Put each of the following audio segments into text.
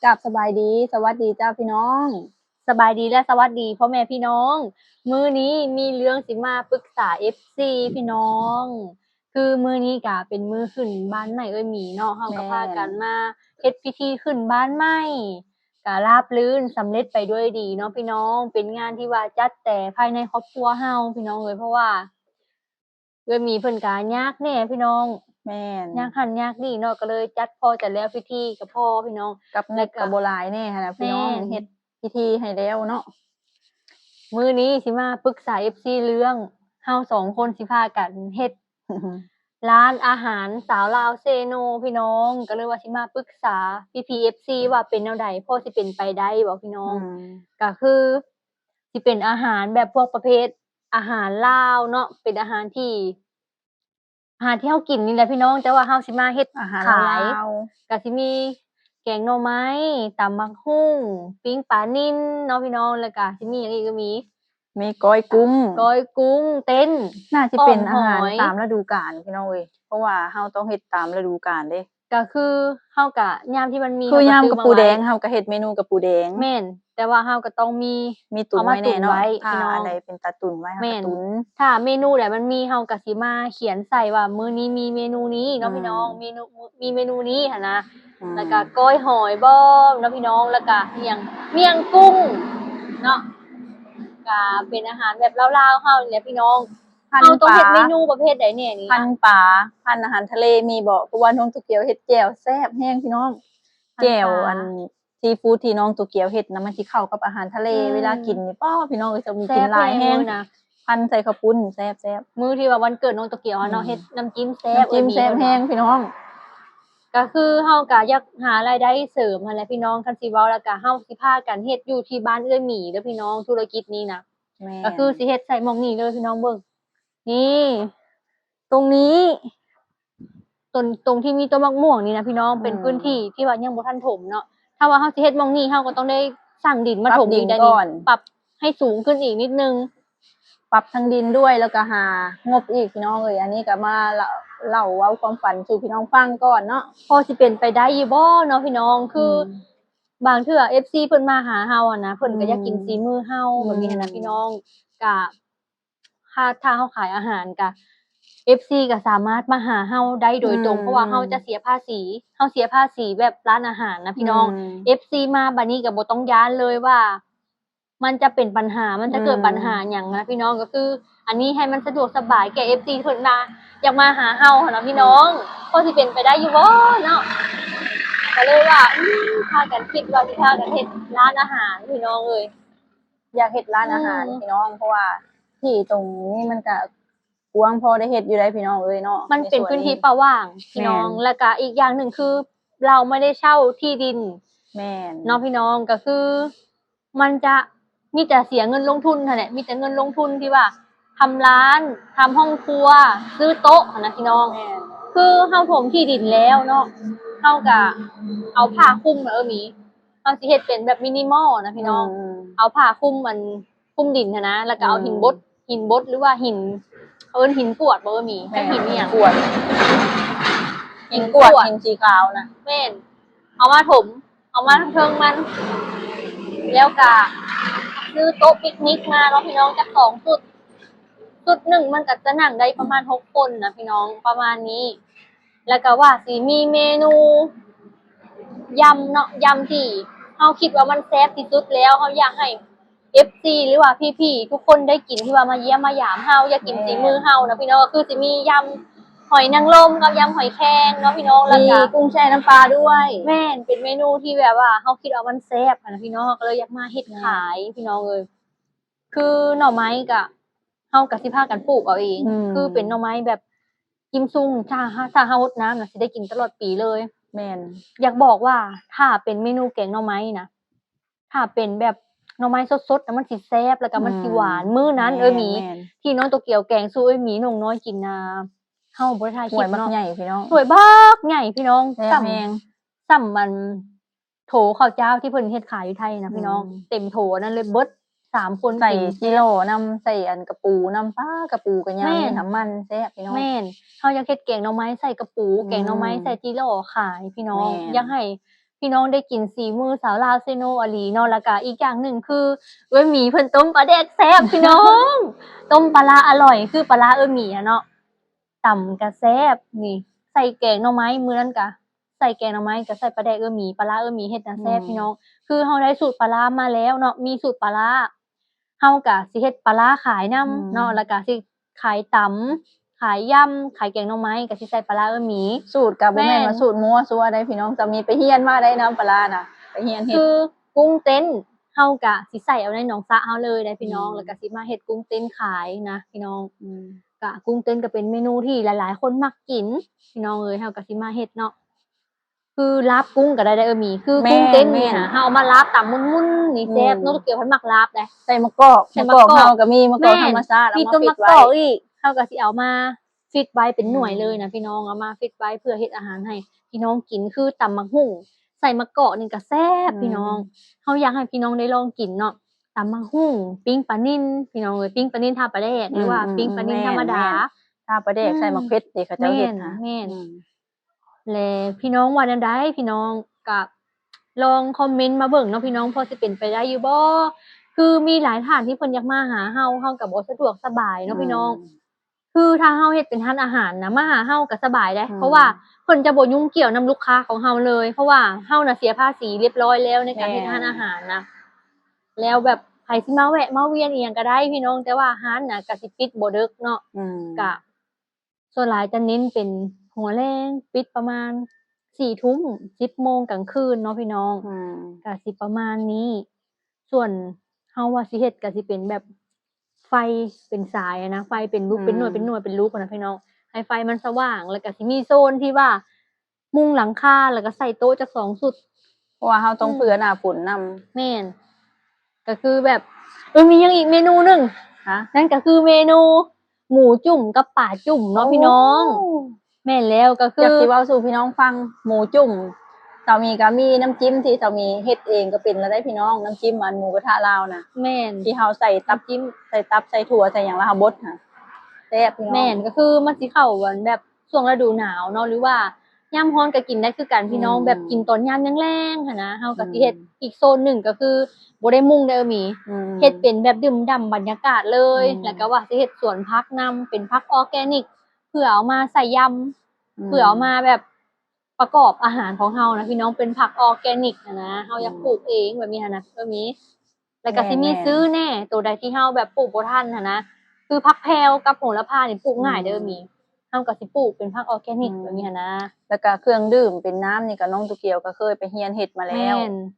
ກາບສະບາຍດີ ສະຫວັດດີເຈົ້າພີ່ນ້ອງ. ສະບາຍດີ ແລະ ສະຫວັດດີພໍ່ແມ່ພີ່ນ້ອງ. ມື້ນີ້ມີເລື່ອງຊິມາປຶກສາເອັຟຊີພີ່ນ້ອງ. ຄືມື້ນີ້ກະເປັນມື້ຂຶ້ນບ້ານໃໝ່ເອື້ອຍໝີເນາະ, ເຮົາກະ ແມ່ນ ພາກັນມາເຮັດພິທີຂຶ້ນບ້ານໃໝ່ ກະລາບລື່ນສຳເລັດໄປດ້ວຍດີເນາະພີ່ນ້ອງ. ເປັນງານທີ່ວ່າຈັດແຕ່ພາຍໃນຄອບຄົວເຮົາພີ່ນ້ອງເອີຍ, ເພາະວ່າ ເອື້ອຍໝີເພິ່ນກະຍາກແດ່ພີ່ນ້ອງ. ແມ່ນ ຍາກຫັ້ນຍາກນີ້ເນາະ, ກໍເລີຍຈັດພໍຈະແລ້ວພິທີກໍພໍພີ່ນ້ອງ ກັບງົບກໍບໍ່ຫຼາຍແດ່ຫັ້ນນະພີ່ນ້ອງ. ແມ່ນ ເຮັດພິທີໃຫ້ແລ້ວເນາະ. ມື້ນີ້ຊິມາປຶກສາເອັຟຊີເລື່ອງເຮົາສອງຄົນຊິພາກັນເຮັດຮ້ານອາຫານສາວລາວເຊໂນພີ່ນ້ອງ. ກໍເລີຍວ່າຊິມາປຶກສາພີ່ໆເອັຟຊີວ່າເປັນແນວໃດ ພໍຊິເປັນໄປໄດ້ບໍ່ພີ່ນ້ອງ? ອືມ ກໍຄື ຊິເປັນອາຫານແບບພວກປະເພດອາຫານລາວເນາະ, ເປັນອາຫານທີ່ ອາຫານທີ່ເຮົາກິນນີ້ແຫຼະພີ່ນ້ອງ, ແຕ່ວ່າເຮົາຊິມາເຮັດອາຫານ ຂາຍລາວ. ກະຊິມີແກງໜໍ່ໄມ້ ຕຳບັກຫຸ່ງ ປີ້ງປານິນເນາະພີ່ນ້ອງ. ແລ້ວກະຊິມີຫຍັງອີກ? ກໍມີ ມີກ້ອຍກຸ້ງ ກ້ອຍກຸ້ງ ເຕັ້ນ ໜ້າຊິເປັນອາຫານຕາມລະດູການພີ່ນ້ອງເອີຍ, ເພາະວ່າເຮົາຕ້ອງເຮັດຕາມລະດູການເດ້. ກໍຄືເຮົາກະ ຍາມທີ່ມັນມີ ຄື ເຮົາກໍ ຍາມ ຊື້ ກັບ ມາ ປູແດງ ໄວ້ ເຮົາກໍເຮັດເມນູກັບປູແດງ. ແມ່ນ ແຕ່ວ່າເຮົາກໍຕ້ອງມີ ມີຕຸນໄວ້ແນ່ເນາະ ເອົາມາຕຸນໄວ້ ຖ້າ ພີ່ນ້ອງ ອັນໃດເປັນຕາຕຸນໄວ້ ເຮົາ ແມ່ ກໍ ນ ຕຸນ. ຖ້າເມນູໃດມັນມີ ເຮົາກໍຊິມາຂຽນໃສ່ວ່າມື້ນີ້ມີເມນູນີ້ເນາະ ອືມ ພີ່ນ້ອງ, ເມນູ ມີເມນູນີ້ຫັ້ນນະ. ອືມ ແລ້ວກໍກ້ອຍຫອຍບ້ອມເນາະພີ່ນ້ອງ, ແລ້ວກໍອີ່ຫຍັງ ໝ້ຽງກຸ້ງເນາະ, ກໍເປັນອາຫານແບບລາວໆເຮົານີ້ແຫຼະພີ່ນ້ອງ. ພັນປາ ເຮົາຕ້ອງເຮັດເມນູປະເພດໃດແດ່ນີ້? ພັນປາ ພັນອາຫານທະເລມີບໍ່? ເພາະວ່ານ້ອງໂຕກຽວເຮັດແຈ່ວແຊບແຮງພີ່ນ້ອງ. ພັນປາ ແຈ່ວອັນຊີຟູດທີ່ນ້ອງໂຕກຽວເຮັດນະ ມັນຊິເຂົ້າກັບອາຫານທະເລ. ອືມ ເວລາກິນນີ້ ປ້າ ພີ່ນ້ອງເອີຍ ຕ້ອງກິນຫຼາຍແຮງ ແຊບແຮງເລີຍນະ. ພັນໃສ່ເຂົ້າປຸ້ນ ແຊບໆ. ມື້ທີ່ວ່າວັນເກີດນ້ອງໂຕກຽວຫັ້ນເນາະ ອືມ ເຮັດນ້ຳຈິ້ມແຊບ ນ້ຳຈິ້ມແຊບແຮງພີ່ນ້ອງ. ກໍຄືເຮົາກໍຢາກຫາລາຍໄດ້ເສີມຫັ້ນແຫຼະພີ່ນ້ອງ. ຄັນຊິເວົ້າແລ້ວກໍເຮົາຊິພາກັນເຮັດຢູ່ທີ່ບ້ານເອື້ອຍໝີເດີພີ່ນ້ອງ ທຸລະກິດນີ້ນະ. ແມ່ນ ກໍຄືຊິເຮັດໃສ່ໝ່ອງນີ້ເລີຍພີ່ນ້ອງເບິ່ງ. ນີ້ ຕົງນີ້ ຕົນ ຕົງທີ່ມີຕົ້ນໝາກມ່ວງນີ້ນະພີ່ນ້ອງ ອືມ ເປັນພື້ນທີ່ທີ່ວ່າຍັງບໍ່ທັນຖົມເນາະ. ຖ້າວ່າເຮົາຊິເຮັດໝ່ອງນີ້ ເຮົາກໍຕ້ອງໄດ້ສ້າງດິນມາຖົມອີກໄດ໋ນີ້ ປັບດິນກ່ອນ ປັບໃຫ້ສູງຂຶ້ນອີກນິດໜຶ່ງ ປັບທັງດິນດ້ວຍ ແລ້ວກໍຫາງົບອີກພີ່ນ້ອງເອີຍ. ອັນນີ້ກໍມາເລົ່າ ເລົ່າເວົ້າຄວາມຝັນສູ່ພີ່ນ້ອງຟັງກ່ອນເນາະ ພໍຊິເປັນໄປໄດ້ຢູ່ບໍ່ເນາະພີ່ນ້ອງ? ຄື ອືມ ບາງເທື່ອເອັຟຊີເພິ່ນມາຫາເຮົາຫັ້ນນະ ເພິ່ນກໍຢາກກິນ ອືມ ສີມືເຮົາ ອືມ ແບບນີ້ຫັ້ນນະພີ່ນ້ອງ. ກະ ຖ້າ ຖ້າເຮົາຂາຍອາຫານກະ ເອັຟຊີກໍສາມາດມາຫາເຮົາໄດ້ໂດຍຕົງ ອືມ ເພາະວ່າເຮົາຈະເສຍພາສີ ເຮົາເສຍພາສີແບບຮ້ານອາຫານນະພີ່ນ້ອງ. ອືມ ເອັຟຊີມາບາດນີ້ກໍບໍ່ຕ້ອງຢ້ານເລີຍວ່າມັນຈະເປັນບັນຫາ ມັນຈະເກີດ ອືມ ບັນຫາຫຍັງນະພີ່ນ້ອງ. ກໍຄືອັນນີ້ໃຫ້ມັນສະດວກສະບາຍແກ່ເອັຟຊີເພິ່ນນະ ຢາກມາຫາເຮົາຫັ້ນນະພີ່ນ້ອງ. ອືມ ພໍຊິເປັນໄປໄດ້ຢູ່ບໍ່ເນາະ? ກໍເລີຍວ່າ ອືມ ພາກັນຄິດວ່າຊິພາກັນເຮັດຮ້ານອາຫານພີ່ນ້ອງເອີຍ. ຢາກເຮັດຮ້ານອາຫານ ອືມ ພີ່ນ້ອງ ເພາະວ່າທີ່ຕົງນີ້ມັນກະກວ້າງພໍໄດ້ເຮັດຢູ່ໄດ໋ພີ່ນ້ອງເອີຍເນາະ. ມັນເປັນພື້ນທີ່ປ່າຫວ່າງພີ່ນ້ອງ ແມ່ນ ແລ້ວກະອີກຢ່າງໜຶ່ງຄືເຮົາບໍ່ໄດ້ເຊົ່າທີ່ດິນ ແມ່ນ ເນາະພີ່ນ້ອງ. ກະຄືມັນຈະມີແຕ່ເສຍເງິນລົງທຶນຫັ້ນແຫຼະ ມີແຕ່ເງິນລົງທຶນທີ່ວ່າທຳຮ້ານ ທຳຫ້ອງຄົວ ຊື້ໂຕະຫັ້ນນະພີ່ນ້ອງ. ແມ່ນ ຄືເຮົາຖົມທີ່ດິນແລ້ວເນາະ ເຮົາກະເອົາຜ້າຄຸມ ເອີ ມີ ເຮົາຊິເຮັດເປັນແບບມິນິມອລນະພີ່ນ້ອງ. ອືມ ເອົາຜ້າຄຸມອັນ ຄຸມດິນຫັ້ນນະ ແລ້ວກໍເອົາ ອືມ ຫີນບົດ ຫີນບົດ ຫຼືວ່າຫີນ ເຂົາເອີ້ນຫີນກວດບໍ່? ເອີ ມີ ແມ່ນ ຈັກຫີນອີ່ຫຍັງ ຫີນກວດ ຫີນກວດ ຫີນກວດ ຫີນສີຂາວນະ. ແມ່ນ ເອົາມາຖົມ ເອົາມາເທິງມັນ ແລ້ວກໍຊື້ໂຕະປິກນິກມາເນາະພີ່ນ້ອງ ຈັກສອງຊຸດ ຊຸດໜຶ່ງມັນກໍຈະນັ່ງໄດ້ປະມານຫົກຄົນນະພີ່ນ້ອງ ປະມານນີ້. ແລ້ວກໍວ່າຊິມີເມນູຢຳເນາະ ຢຳທີ່ເຮົາຄິດວ່າມັນແຊບທີ່ສຸດແລ້ວ ເຮົາຢາກໃຫ້ເອັຟຊີ ຫຼືວ່າພີ່ໆທຸກຄົນໄດ້ກິນ ທີ່ວ່າມາຢ້ຽມມາຢາມເຮົາ ຢາກກິນ ແມ່ນ ສີມືເຮົານະພີ່ນ້ອງ. ກໍຄືຊິມີຢຳຫອຍນາງລົມກັບຢຳຫອຍແຄງເນາະພີ່ນ້ອງ ແລ້ວກໍມີກຸ້ງແຊ່ນ້ຳປາດ້ວຍ. ແມ່ນ ເປັນເມນູທີ່ແບບວ່າເຮົາຄິດວ່າມັນແຊບຫັ້ນນະພີ່ນ້ອງ ເຮົາກໍເລີຍຢາກມາເຮັດຂາຍ ແມ່ນ ພີ່ນ້ອງເອີຍ. ຄືໜໍ່ໄມ້ກະ ເຮົາກະຊິພາກັນປູກເອົາເອງ ອືມ ຄືເປັນໜໍ່ໄມ້ແບບກິມຊຸງ ຖ້າ ຖ້າເຮົາຫົດນ້ຳນະ ຊິໄດ້ກິນຕະຫຼອດປີເລີຍ. ແມ່ນ ຢາກບອກວ່າ ຖ້າເປັນເມນູແກງໜໍ່ໄມ້ນະ ຖ້າເປັນແບບໜໍ່ໄມ້ສົດໆນະ ມັນຊິແຊບ ແລ້ວກະມັນຊິຫວານ. ອືມ ມື້ນັ້ນ ແມ່ນ ເອື້ອຍໝີ ແມ່ນ ທີ່ນ້ອງໂຕກຽວແກງສູ່ເອື້ອຍໝີນ້ອງນ້ອຍກິນນະ ເຮົາບໍ່ໄດ້ຖ່າຍຄລິບເນາະ ຖ້ວຍບັກໃຫຍ່ພີ່ນ້ອງ ຖ້ວຍບັກໃຫຍ່ພີ່ນ້ອງ ແຊບແຮງ ສ່ຳ ສ່ຳອັນ ໂຖເຂົ້າຈ້າວທີ່ເພິ່ນເຮັດຂາຍຢູ່ໄທນະພີ່ນ້ອງ ອືມ ເຕັມໂຖອັນນັ້ນເລີຍ ເບິດສາມຄົນ ໃສ່ ກິນ ຈີ່ຫຼໍ່ນຳ ໃສ່ອັນກະປູນຳ ປ້າ ກະປູກໍຍ່າງ ແມ່ນ ເປັນນ້ຳມັນ ແຊບພີ່ນ້ອງ. ແມ່ນ ເຮົາຢາກເຮັດແກງໜໍ່ໄມ້ໃສ່ກະປູ ອືມ ແກງໜໍ່ໄມ້ໃສ່ຈີ່ຫຼໍ່ຂາຍພີ່ນ້ອງ ແມ່ນ ຢາກໃຫ້ ພີ່ນ້ອງໄດ້ກິນສີມືສາວລາວເຊໂນອີ່ຫຼີເນາະ. ແລ້ວກະອີກຢ່າງໜຶ່ງຄືເອື້ອຍໝີເພິ່ນຕົ້ມປາແດກແຊບພີ່ນ້ອງ ຕົ້ມປາຫຼ້າອະລ່ອຍ ຄືປາຫຼ້າເອື້ອຍໝີຫັ້ນເນາະ. ຕຳກະແຊບ ນີ້ໃສ່ແກງໜໍ່ໄມ້ ມື້ນັ້ນກະໃສ່ແກງໜໍ່ໄມ້ ກະໃສ່ປາແດກເອື້ອຍໝີ ປາຫຼ້າເອື້ອຍໝີເຮັດນະແຊບ ອືມ ພີ່ນ້ອງ. ຄືເຮົາໄດ້ສູດປາຫຼ້າມາແລ້ວເນາະ ມີສູດປາຫຼ້າ ເຮົາກະຊິເຮັດປາຫຼ້າຂາຍນຳ ອືມ ເນາະ ແລ້ວກະຊິຂາຍຕຳ ຂາຍຢຳ ຂາຍແກງໜໍ່ໄມ້ ກະຊິໃສ່ປາຫຼ້າເອື້ອຍໝີ. ສູດກະບໍ່ແມ່ນວ່າ ແມ່ນ ສູດມົ້ວຊົ່ວໃດພີ່ນ້ອງ ສາມີໄປຮຽນມາໄດ້ນຳປາຫຼ້ານະ ໄປຮຽນເຮັດ. ຄືກຸ້ງເຕັ້ນ ເຮົາກະຊິໃສ່ເອົາໃນໜອງສະເຮົາເລີຍໄດ໋ພີ່ນ້ອງ ອືມ ແລ້ວກະຊິມາເຮັດກຸ້ງເຕັ້ນຂາຍນະພີ່ນ້ອງ. ອືມ ກະກຸ້ງເຕັ້ນກະເປັນເມນູທີ່ຫຼາຍໆຄົນມັກກິນພີ່ນ້ອງເອີຍ. ເຮົາກະຊິມາເຮັດເນາະ ຄືລາບກຸ້ງກະໄດ້ເອື້ອຍໝີ ຄືກຸ້ງເຕັ້ນນີ້ນະ ແມ່ນ ເຮົາເອົາມາລາບຕຳໝຸ່ນໆນີ້ແຊບເນາະ. ອືມ ໂຕກຽວເພິ່ນມັກລາບເດ້ ໃສ່ໝາກກອກ ໃສ່ໝາກກອກ ໝາກກອກເຮົາກະມີໝາກກອກ ແມ່ນ ທຳມະຊາດ ມີຕົ້ນໝາກກອກອີກ ເຮົາກະຊິເອົາມາ ຟິດໄວ້ເປັນໜ່ວຍເລີຍນະ ອືມ ພີ່ນ້ອງ ເອົາມາຟິດໄວ້ເພື່ອເຮັດອາຫານໃຫ້ພີ່ນ້ອງກິນ ຄືຕຳໝາກຫຸ່ງໃສ່ໝາກກອກນີ້ກະແຊບ ອືມ ພີ່ນ້ອງ. ເຮົາຢາກໃຫ້ພີ່ນ້ອງໄດ້ລອງກິນເນາະ ຕຳໝາກຫຸ່ງ ປີ້ງປານິນ ພີ່ນ້ອງເອີຍ ປີ້ງປານິນທາປາແດກ ອືມ ຫຼືວ່າ ອືມ ປີ້ງປານິນ ແມ່ນ ທຳມະດາ ແມ່ນ ທາປາແດກ ອືມ ໃສ່ໝາກເຜັດເດ້ ເຂົາເຈົ້າເຮັດນະ ແມ່ນ ອືມ ແລະພີ່ນ້ອງວ່າແນວໃດ ພີ່ນ້ອງກະລອງຄອມເມັນມາເບິ່ງເນາະພີ່ນ້ອງ ພໍຊິເປັນໄປໄດ້ຢູ່ບໍ່? ຄືມີຫຼາຍທ່ານທີ່ເພິ່ນຢາກມາຫາເຮົາ ເຮົາກະບໍ່ສະດວກສະບາຍເນາະ ອືມ ພີ່ນ້ອງ. ຄືຖ້າເຮົາເຮັດເປັນຮ້ານອາຫານນະ ມາຫາເຮົາກະສະບາຍເດ້ ອືມ ເພາະວ່າເພິ່ນຈະບໍ່ຫຍຸ້ງກ່ຽວນຳລູກຄ້າຂອງເຮົາເລີຍ ເພາະວ່າເຮົານະເສຍພາສີຮຽບຮ້ອຍແລ້ວໃນການເຮັດ ແມ່ນ ຮ້ານອາຫານນະ. ແລ້ວແບບໃຜຊິມາແວະມາວຽນອີ່ຫຍັງກະໄດ້ພີ່ນ້ອງ ແຕ່ວ່າຮ້ານນະກະຊິປິດບໍ່ເດິກເນາະ ອືມ ກະ ສ່ວນຫຼາຍຈະເນັ້ນເປັນຫົວແລງ ປິດປະມານສີ່ທຸ່ມ ສິບໂມງກາງຄືນເນາະພີ່ນ້ອງ ອືມ ກະຊິປະມານນີ້. ສ່ວນເຮົາວ່າຊິເຮັດກະຊິເປັນແບບໄຟເປັນສາຍນະ ໄຟເປັນລູກ ອືມ ເປັນໜ່ວຍ ເປັນໜ່ວຍ ເປັນລູກນະພີ່ນ້ອງ ໃຫ້ໄຟມັນສະຫວ່າງ ແລ້ວກະຊິມີໂຊນທີ່ວ່າມຸງຫຼັງຄາ ແລ້ວກະໃສ່ໂຕະຈັກສອງຊຸດ ເພາະວ່າເຮົາຕ້ອງ ອືມ ເຜື່ອໜ້າຝົນນຳ ແມ່ນ ກະຄືແບບ ເອີ ມີຫຍັງອີກເມນູໜຶ່ງ ຮະ ນັ້ນກະຄືເມນູໝູຈຸ່ມກັບປາຈຸ່ມເນາະ ໂອ້ ພີ່ນ້ອງ. ແມ່ນແລ້ວ ກະຄື ຢາກຊິເວົ້າສູ່ພີ່ນ້ອງຟັງ ໝູຈຸ່ມ ສາມີກະມີນ້ຳຈິ້ມທີ່ສາມີເຮັດເອງກະເປັນແລ້ວໄດ໋ພີ່ນ້ອງ ນ້ຳຈິ້ມອັນໝູກະທະລາວນະ ແມ່ນ ທີ່ເຮົາໃສ່ຕັບ ໃສ່ຕັບ ໃສ່ຖົ່ວ ໃສ່ຫຍັງ ແລ້ວເຮົາບົດຫັ້ນ ແຊບພີ່ນ້ອງ. ແມ່ນ ກະຄືມັນຊິເຂົ້າອັນແບບ ຊ່ວງລະດູໜາວເນາະ ຫຼືວ່າຍາມຮ້ອນກະກິນໄດ້ຄືກັນພີ່ນ້ອງ ອືມ ແບບກິນຕອນຍາມແລງໆຫັ້ນນະ. ເຮົາກະຊິເຮັດ ອືມ ອີກໂຊນໜຶ່ງກະຄືບໍ່ໄດ້ມຸງເດີມີ ອືມ ເຮັດເປັນແບບດື່ມດ່ຳບັນຍາກາດເລີຍ ອືມ ແລ້ວກະວ່າຊິເຮັດສວນຜັກນຳ ເປັນຜັກອໍແກນິກ ເພື່ອເອົາມາໃສ່ຢຳ ອືມ ເພື່ອເອົາມາແບບປະກອບອາຫານຂອງເຮົານະພີ່ນ້ອງ ເປັນຜັກອໍແກນິກຫັ້ນນະ ເຮົາຢາກ ອືມ ປູກເອງແບບນີ້ຫັ້ນນະ ເອີ ມີ ແລ້ວກະ ແມ່ນ ຊິມີ ແມ່ນ ຊື້ແນ່ ໂຕໃດທີ່ເຮົາແບບປູກບໍ່ທັນຫັ້ນນະ ຄືຜັກແພວກັບໂຫລະພານີ້ປູກງ່າຍເດີ ອືມ ມີ ເຮົາກະຊິປູກເປັນຜັກອໍແກນິກ ອືມ ແບບນີ້ຫັ້ນນະ. ແລ້ວກະເຄື່ອງດື່ມເປັນນ້ຳນີ້ກະ ນ້ອງໂຕກຽວກະເຄີຍໄປຮຽນເຮັດມາແລ້ວ ແມ່ນ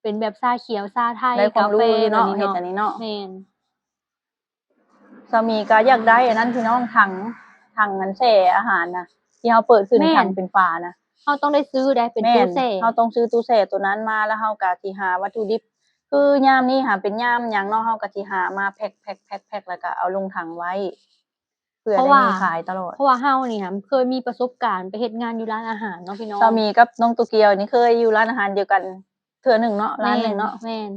ເປັນແບບຊາຂຽວ ຊາໄທ ໄດ້ຄວາມຮູ້ຢູ່ເນາະ ກາແຟ ເຮັດອັນນີ້ເນາະ ແມ່ນ. ສາມີກະຢາກໄດ້ອັນນັ້ນພີ່ນ້ອງ ຖັງ ຖັງອັນແຊ່ອາຫານນະ ທີ່ເຮົາເປີດຂຶ້ນ ແມ່ນ ຖັງເປັນຝານະ ເຮົາຕ້ອງໄດ້ຊື້ໄດ໋ ເປັນ ແມ່ນ ຕູ້ແຊ່ ເຮົາຕ້ອງຊື້ຕູ້ແຊ່ໂຕນັ້ນມາ ແລ້ວເຮົາກະຊິຫາວັດຖຸດິບ ຄືຍາມນີ້ຫາເປັນຍາມຫຍັງເນາະ ເຮົາກະຊິຫາມາແພັກໆໆໆ ແລ້ວກະເອົາລົງຖັງໄວ້ ເພື່ອໄດ້ມີຂາຍຕະຫຼອດ ເພາະວ່າ ເພາະວ່າເຮົານີ້ຫາເຄີຍມີປະສົບການໄປເຮັດງານຢູ່ຮ້ານອາຫານເນາະພີ່ນ້ອງ. ສາມີກັບນ້ອງໂຕກຽວນີ້ເຄີຍຢູ່ຮ້ານອາຫານດຽວກັນ ເທື່ອໜຶ່ງເນາະ ແມ່ນ ຮ້ານໜຶ່ງເນາະ ແມ່ນ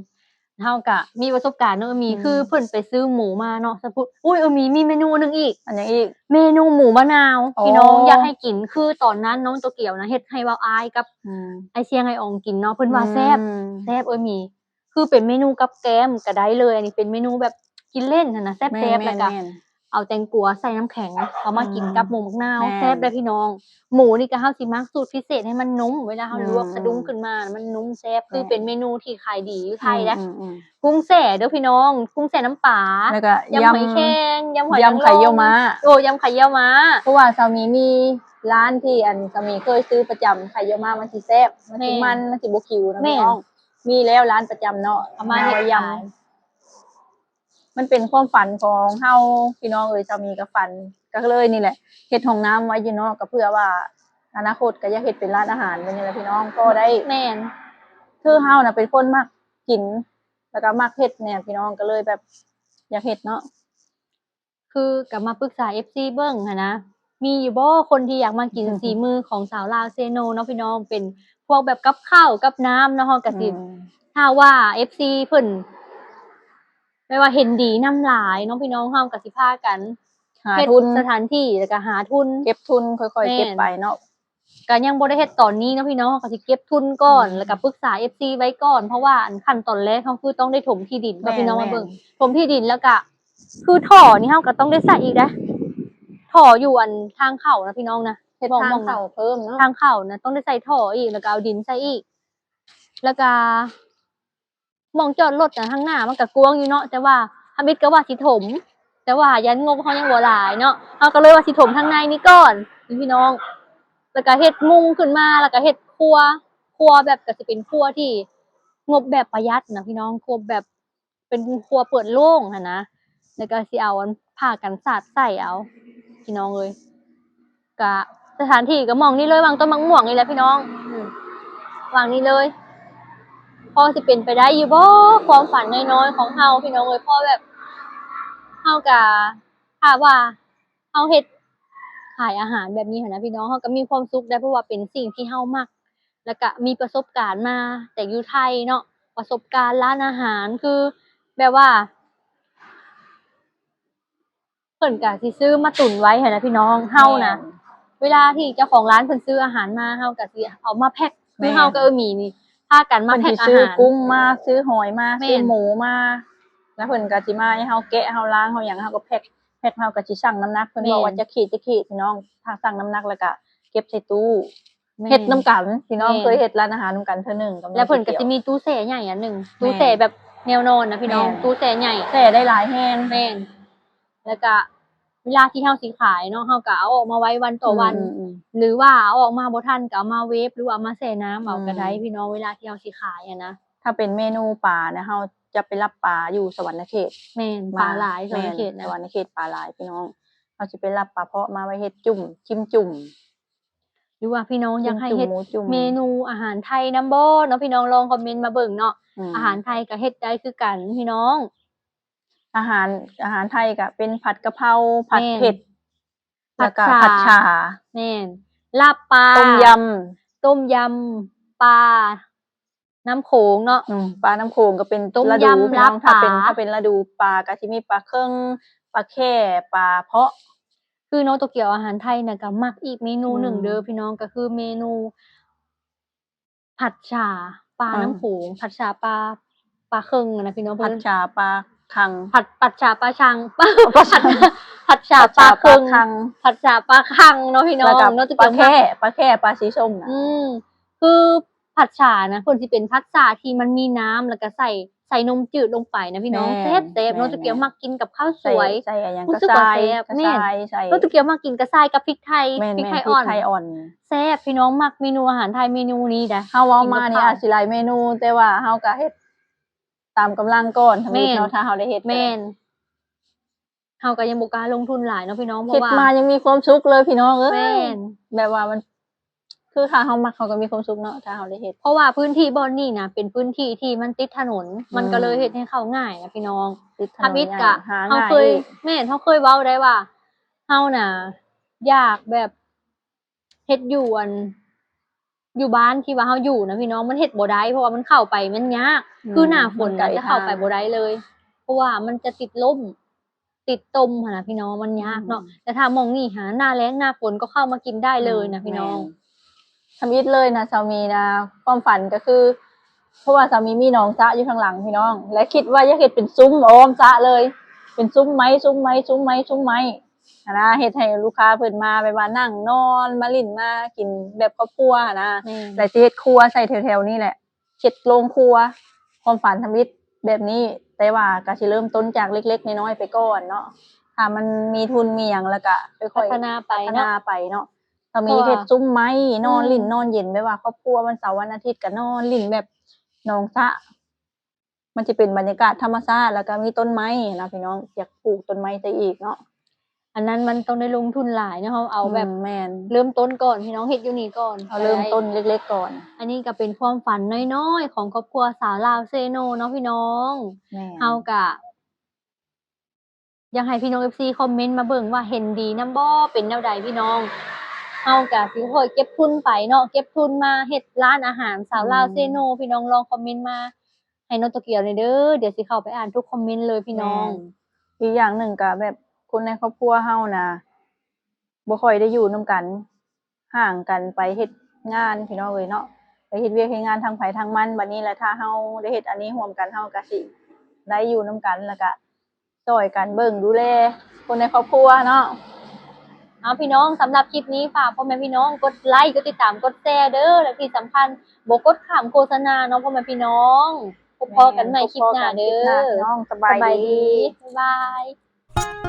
ເຮົາກະມີປະສົບການເນາະ ເອີ ມີ ອືມ ຄືເພິ່ນໄປຊື້ໝູມາເນາະ ສະພຸດ ອຸ້ຍ ເອີ ມີ ມີເມນູໜຶ່ງອີກ ອັນຫຍັງອີກ ເມນູໝູມະນາວ ໂອ້ ພີ່ນ້ອງຢາກໃຫ້ກິນ ຄືຕອນນັ້ນນ້ອງໂຕກຽວນະ ເຮັດໃຫ້ເວົ້າອ້າຍກັບ ອືມ ອ້າຍຊຽງ ອ້າຍອອງກິນເນາະ ເພິ່ນວ່າແຊບ ອືມ ແຊບ ເອີ ມີ ຄືເປັນເມນູກັບແກ້ມກະໄດ້ເລີຍ ອັນນີ້ເປັນເມນູແບບກິນເລ່ນຫັ້ນນະ ແຊບໆ ແມ່ນໆໆ ແລ້ວກະ ເອົາແຕງກວາໃສ່ນ້ຳແຂງ ເອົາມາກິນ ອືມ ກັບໝູໝາກນາວ ແມ່ນ ແຊບເດ້ພີ່ນ້ອງ. ໝູນີ້ກະເຮົາຊິໝັກສູດພິເສດໃຫ້ມັນນຸ້ມ ເວລາເຮົາ ອືມ ລວກສະດຸ້ງຂຶ້ນມາ ມັນນຸ້ມແຊບ ແມ່ນ ຄືເປັນເມນູທີ່ຂາຍດີຢູ່ໄທເດ້ ອືມໆໆ ກຸ້ງແຊ່ເດີພີ່ນ້ອງ ກຸ້ງແຊ່ນ້ຳປາ ແລ້ວກະ ຢຳ ຢຳຫອຍແຄງ ຢຳຫອຍ ຢຳໄຂ່ເຍົ່ວມ້າ ໂອ້ ຢຳໄຂ່ເຍົ່ວມ້າ ເພາະວ່າສາມີມີຮ້ານທີ່ ອັນ ສາມີເຄີຍຊື້ປະຈຳ ໄຂ່ເຍົ່ວມ້າມັນຊິແຊບ ມັນຊິມັນ ແມ່ນ ມັນຊິບໍ່ຂິວນະ ແມ່ນ ພີ່ນ້ອງ ມີແລ້ວຮ້ານປະຈຳເນາະ ເອົາມາເຮັດຂາຍ ມັນເປັນຄວາມຝັນຂອງເຮົາພີ່ນ້ອງເອີຍ ສາມີກະຝັນ ກະເລີຍນີ້ແຫຼະ ເຮັດຫ້ອງນ້ຳໄວ້ຢູ່ເນາະ ກະເພື່ອວ່າອະນາຄົດກະຢາກເຮັດເປັນຮ້ານອາຫານແບບນີ້ແຫຼະພີ່ນ້ອງ ພໍໄດ້ ແມ່ນ ຄືເຮົານະເປັນຄົນມັກກິນ ແລ້ວກະມັກເຮັດແນ່ພີ່ນ້ອງ ກະເລີຍແບບຢາກເຮັດເນາະ. ຄືກະມາປຶກສາເອັຟຊີເບິ່ງຫັ້ນນະ ມີຢູ່ບໍ່ຄົນທີ່ຢາກມາກິນສີມືຂອງສາວລາວເຊໂນເນາະພີ່ນ້ອງ ເປັນພວກແບບກັບເຂົ້າກັບນ້ຳເນາະ ເຮົາກະຊິ ອືມ ຖ້າວ່າເອັຟຊີເພິ່ນ ແບບວ່າເຫັນດີນຳຫຼາຍເນາະພີ່ນ້ອງ ເຮົາກະຊິພາກັນຫາ ເຮັດ ທຶນ ສະຖານທີ່ ແລ້ວກະຫາທຶນ ເກັບທຶນ ຄ່ອຍໆ ແມ່ນ ເກັບໄປເນາະ. ກະຍັງບໍ່ໄດ້ເຮັດຕອນນີ້ເນາະພີ່ນ້ອງ ເຮົາກະຊິເກັບທຶນກ່ອນ ອືມ ແລ້ວກະປຶກສາເອັຟຊີໄວ້ກ່ອນ ເພາະວ່າອັນຂັ້ນຕອນແລກເຮົາຄືຕ້ອງໄດ້ຖົມທີ່ດິນ ແມ່ນ ເນາະພີ່ນ້ອງ ແມ່ນ ມາເບິ່ງ ຖົມທີ່ດິນ ແລ້ວກະຄືທໍ່ນີ້ເຮົາກະຕ້ອງໄດ້ໃສ່ອີກເດ້ ທໍ່ຢູ່ອັນທາງເຂົ້ານະພີ່ນ້ອງນະ ເຮັດທາງເຂົ້າເພີ່ມເນາະ ທາງເຂົ້ານະຕ້ອງໄດ້ໃສ່ທໍ່ອີກ ແລ້ວກະເອົາດິນໃສ່ອີກ ແລ້ວກະ ໝ່ອງຈອດລົດນະ ທາງໜ້າມັນກະກວ້າງຢູ່ເນາະ ແຕ່ວ່າທຳອິດກະວ່າຊິຖົມ ແຕ່ວ່າຢ້ານງົບເຮົາຍັງບໍ່ຫຼາຍເນາະ ເຮົາກະເລີຍວ່າຊິຖົມທາງໃນນີ້ກ່ອນພີ່ນ້ອງ ແລ້ວກະເຮັດມຸງຂຶ້ນມາ ແລ້ວກະເຮັດຄົວ ຄົວແບບກະຊິເປັນຄົວທີ່ງົບແບບປະຢັດນະພີ່ນ້ອງ ຄົວແບບເປັນຄົວເປີດໂລ່ງຫັ້ນນະ ແລ້ວກະຊິເອົາອັນຜ້າກັນສາດໃສ່ເອົາພີ່ນ້ອງເອີຍ. ກະສະຖານທີ່ກະໝ່ອງນີ້ເລີຍ ຫວ່າງຕົ້ນໝາກມ່ວງນີ້ແຫຼະພີ່ນ້ອງ ອືມ ຫວ່າງນີ້ເລີຍ ພໍຊິເປັນໄປໄດ້ຢູ່ບໍ່ ຄວາມຝັນນ້ອຍໆຂອງເຮົາພີ່ນ້ອງເອີຍ ເພາະແບບເຮົາກະ ຖ້າວ່າເຮົາເຮັດຂາຍອາຫານແບບນີ້ຫັ້ນນະພີ່ນ້ອງ ເຮົາກະມີຄວາມສຸກໄດ໋ ເພາະວ່າເປັນສິ່ງທີ່ເຮົາມັກ ແລ້ວກະມີປະສົບການມາແຕ່ຢູ່ໄທເນາະ ປະສົບການຮ້ານອາຫານ ຄືແບບວ່າ ເພິ່ນກະຊິຊື້ມາຕຸນໄວ້ຫັ້ນນະພີ່ນ້ອງ ເຮົານະ ແມ່ນ ເວລາທີ່ເຈົ້າຂອງຮ້ານເພິ່ນຊື້ອາຫານມາ ເຮົາກະຊິເອົາມາແພັກ ຄື ແມ່ນ ເຮົາກັບເອີ່ມມີນີ້ ພາກັນມາແພັກອາຫານ ເພິ່ນຊິຊື້ກຸ້ງມາ ຊື້ຫອຍມາ ແມ່ນ ຊື້ໝູມາ ແລ້ວເພິ່ນກະຊິມາໃຫ້ເຮົາແກະ ເຮົາລ້າງ ເຮົາຫຍັງ ເຮົາກະແພັກ ແພັກ ເຮົາກະຊິຊັ່ງນ້ຳໜັກ ເພິ່ນບອກວ່າ ແມ່ນ ຈັກຂີດ ຈັກຂີດ ພີ່ນ້ອງ ຊັ່ງນ້ຳໜັກ ແລ້ວກະເກັບໃສ່ຕູ້ ແມ່ນ ເຮັດນຳກັນພີ່ນ້ອງ ແມ່ນ ເຄີຍເຮັດຮ້ານອາຫານນຳກັນເທື່ອໜຶ່ງ ແລ້ວເພິ່ນກະຊິມີຕູ້ແຊ່ໃຫຍ່ອັນໜຶ່ງ ຕູ້ແຊ່ແບບແນວນອນນະພີ່ນ້ອງ ແມ່ນ ຕູ້ແຊ່ໃຫຍ່ ແຊ່ໄດ້ຫຼາຍແຮງ ແມ່ນ ແລ້ວກະເວລາທີ່ເຮົາຊິຂາຍເນາະ ເຮົາກະເອົາອອກມາໄວ້ວັນຕໍ່ວັນ ອືມໆໆ ຫຼືວ່າເອົາອອກມາບໍ່ທັນກະເອົາມາເວຟ ຫຼືວ່າເອົາມາແຊ່ນ້ຳເອົາກະໄດ້ ອືມ ພີ່ນ້ອງ ເວລາທີ່ເຮົາຊິຂາຍຫັ້ນນະ ຖ້າເປັນເມນູປານະ ເຮົາຈະໄປລັບປາຢູ່ສະຫວັນນະເຂດ ແມ່ນ ມາ ປາຫຼາຍ ແມ່ນ ສະຫວັນນະເຂດນະ ສະຫວັນນະເຂດປາຫຼາຍພີ່ນ້ອງ ເຮົາຊິໄປລັບປາເພາະມາໄວ້ເຮັດຈຸ້ມ ຈິ້ມຈຸ້ມ ຫຼືວ່າພີ່ນ້ອງຢາກໃຫ້ເຮັດເມນູອາຫານໄທນຳບໍ່ເນາະ ພີ່ນ້ອງລອງຄອມເມັນມາເບິ່ງເນາະ ອືມ ອາຫານໄທກະເຮັດໄດ້ຄືກັນພີ່ນ້ອງ ອາຫານ ອາຫານໄທກະເປັນຜັດກະເພົາ ແມ່ນ ຜັດເຜັດ ແລ້ວກະ ຜັດສາ ຜັດສາ ແມ່ນ ລາບປາ ຕົ້ມຢຳ ຕົ້ມຢຳປາ ນ້ຳໂຂງເນາະ ອືມ ປານ້ຳໂຂງກະເປັນ ຕົ້ມຢຳ ລາບປາ ລະດູພີ່ນ້ອງ ຖ້າເປັນ ຖ້າເປັນລະດູປາກະຊິມີປາເຄັ່ງ ປາແຂ້ ປາເພາະ ຄືນ້ອງໂຕກຽວອາຫານໄທນະກະມັກອີກເມນູໜຶ່ງເດີ ອືມ ພີ່ນ້ອງ ກະຄືເມນູຜັດສາປາ ເອີ ນ້ຳໂຂງ ຜັດສາປາ ປາເຄັ່ງຫັ້ນນະພີ່ນ້ອງ ຜັດສາປາຄັງ ຜັດ ຜັດສາປາຊັງ ຜັດສາ ຜັດສາປາເຄັ່ງ ຜັດສາປາຄັງ ຜັດສາປາຄັງເນາະພີ່ນ້ອງ ແລ້ວກະ ເນາະ ປາແຂ້ ປາແຂ້ ປາສີສົ້ມນະ ອືມ ຄື ຜັດສານະ ເພິ່ນຊິເປັນຜັດສາທີ່ມັນມີນ້ຳ ແລ້ວກະໃສ່ ໃສ່ນົມຈືດລົງໄປນະພີ່ນ້ອງ ແມ່ນ ແຊບໆ ແມ່ນ ນ້ອງໂຕກຽວມັກກິນກັບເຂົ້າສວຍ ໃສ່ ໃສ່ຫຍັງ ຮູ້ສຶກວ່າແຊບ ກະຊາຍ ແມ່ນ ກະຊາຍ ໃສ່ ນ້ອງໂຕກຽວມັກກິນກະຊາຍກັບພິກໄທ ແມ່ນໆ ພິກໄທອ່ອນ ພິກໄທອ່ອນ ແຊບ ພີ່ນ້ອງມັກເມນູອາຫານໄທເມນູນີ້ໃດ ເຮົາເວົ້າມານີ້ອາດຊິຫຼາຍເມນູ ແຕ່ວ່າເຮົາກະເຮັດຕາມກຳລັງກ່ອນທຳອິດເນາະ ຖ້າເຮົາໄດ້ເຮັດ ແມ່ນ ເຮົາກະຍັງບໍ່ກ້າລົງທຶນຫຼາຍເນາະພີ່ນ້ອງ ເພາະວ່າ ເຮັດມາຍັງມີຄວາມສຸກເລີຍພີ່ນ້ອງເອີຍ ແມ່ນ ແບບວ່າມັນ ຄືຖ້າເຮົາມັກເຮົາກະມີຄວາມສຸກເນາະ ຖ້າເຮົາໄດ້ເຮັດ ເພາະວ່າພື້ນທີ່ບ່ອນນີ້ນະ ເປັນພື້ນທີ່ທີ່ມັນຕິດຖະໜົນ ອືມ ມັນກະເລີຍເຮັດໃຫ້ເຂົ້າງ່າຍນະພີ່ນ້ອງ ຕິດຖະໜົນ ທຳອິດກະ ຫາງ່າຍ ເຮົາເຄີຍ ແມ່ນ ເຮົາເຄີຍເວົ້າໄດ້ວ່າ ເຮົານະ ຢາກແບບ ເຮັດຢູ່ອັນ ຢູ່ບ້ານທີ່ວ່າເຮົາຢູ່ນະພີ່ນ້ອງ ມັນເຮັດບໍ່ໄດ້ ເພາະວ່າມັນເຂົ້າໄປມັນຍາກ ອືມ ຄືໜ້າຝົນນະ ມັນໄກທາງ ຈະເຂົ້າໄປບໍ່ໄດ້ເລີຍ ເພາະວ່າມັນຈະຕິດລົມ ຕິດຕົມຫັ້ນນະພີ່ນ້ອງ ມັນຍາກເນາະ ອືມ ແຕ່ຖ້າໝ່ອງນີ້ຫາ ໜ້າແລ້ງໜ້າຝົນກໍເຂົ້າມາກິນໄດ້ເລີຍນະ ອືມ ພີ່ນ້ອງ ແມ່ນ ທຳອິດເລີຍນະ ສາວມີນະ ຄວາມຝັນກະຄື ເພາະວ່າສາວມີມີໜອງສະຢູ່ທາງຫຼັງພີ່ນ້ອງ ແລະຄິດວ່າຢາກເຮັດເປັນຊຸມອ້ອມສະເລີຍ ເປັນຊຸມໄມ້ ຊຸມໄມ້ ຊຸມໄມ້ ຊຸມໄມ້ຫັ້ນນະ ເຮັດໃຫ້ລູກຄ້າເພິ່ນມາແບບວ່ານັ່ງນອນ ມາຫຼິ້ນມາກິນແບບຄອບຄົວຫັ້ນນະ ແມ່ນ ແລະຊິເຮັດຄົວໃສ່ແຖວໆນີ້ແຫຼະ ເຮັດໂລງຄົວ ຄວາມຝັນທຳອິດແບບນີ້ ແຕ່ວ່າກະຊິເລີ່ມຕົ້ນຈາກເລັກໆນ້ອຍໆໄປກ່ອນເນາະ ຖ້າມັນມີທຶນມີຫຍັງແລ້ວກະຄ່ອຍໆ ພັດທະນາໄປເນາະ ພັດທະນາໄປເນາະ ກະມີເຮັດຊຸມໄມ້ ອືມ ນອນຫຼິ້ນນອນເຢັນ ແບບວ່າຄອບຄົວວັນເສົາວັນອາທິດກະນອນຫຼິ້ນແບບໜອງສະ ມັນຊິເປັນບັນຍາກາດທຳມະຊາດ ແລ້ວກະມີຕົ້ນໄມ້ນະພີ່ນ້ອງ ຢາກປູກຕົ້ນໄມ້ໃສ່ອີກເນາະ ອັນນັ້ນມັນຕ້ອງໄດ້ລົງທຶນຫຼາຍເນາະ ເຮົາເອົາແບບ ອືມ ແມ່ນ ເລີ່ມຕົ້ນກ່ອນ ພີ່ນ້ອງເຮັດຢູ່ນີ້ກ່ອນ ເຮົາເລີ່ມຕົ້ນເລັກໆກ່ອນ ອັນນີ້ກະເປັນຄວາມຝັນນ້ອຍໆຂອງຄອບຄົວສາວລາວເຊໂນເນາະພີ່ນ້ອງ ແມ່ນ ເຮົາກະ ຢາກໃຫ້ພີ່ນ້ອງເອັຟຊີຄອມເມັນມາເບິ່ງວ່າເຫັນດີນຳບໍ່ ເປັນແນວໃດພີ່ນ້ອງ ເຮົາກະຊິຄ່ອຍເກັບທຶນໄປເນາະ ເກັບທຶນມາເຮັດຮ້ານອາຫານສາວລາວເຊໂນ ອືມ ພີ່ນ້ອງລອງຄອມເມັນມາໃຫ້ນ້ອງໂຕກຽວແດ່ເດີ ດຽວຊິເຂົ້າໄປອ່ານທຸກຄອມເມັນເລີຍພີ່ນ້ອງ ແມ່ນ ອີກຢ່າງໜຶ່ງກະແບບຄົນໃນຄອບຄົວເຮົານະ ບໍ່ຄ່ອຍໄດ້ຢູ່ນຳກັນ ຫ່າງກັນໄປເຮັດງານພີ່ນ້ອງເອີຍເນາະ ໄປເຮັດວຽກເຮັດງານທາງໃຜທາງມັນ ບັດນີ້ລະຖ້າເຮົາໄດ້ເຮັດອັນນີ້ຮ່ວມກັນ ເຮົາກະຊິໄດ້ຢູ່ນຳກັນ ແລ້ວກະຊ່ອຍກັນເບິ່ງດູແລຄົນໃນຄອບຄົວເນາະ. ເອົາພີ່ນ້ອງ ສຳລັບຄລິບນີ້ຝາກພໍ່ແມ່ພີ່ນ້ອງກົດໄລ ກົດຕິດຕາມ ກົດແຊເດີ ແລະທີ່ສຳຄັນບໍ່ກົດຂ້າມໂຄສະນາເນາະພໍ່ແມ່ພີ່ນ້ອງ. ພົບພໍ້ກັນໃໝ່ຄລິບໜ້າເດີ ແມ່ນ ພົບພໍ້ກັນຄລິບໜ້າພີ່ນ້ອງ ສະບາຍດີ ສະບາຍດີ ບາຍບາຍ.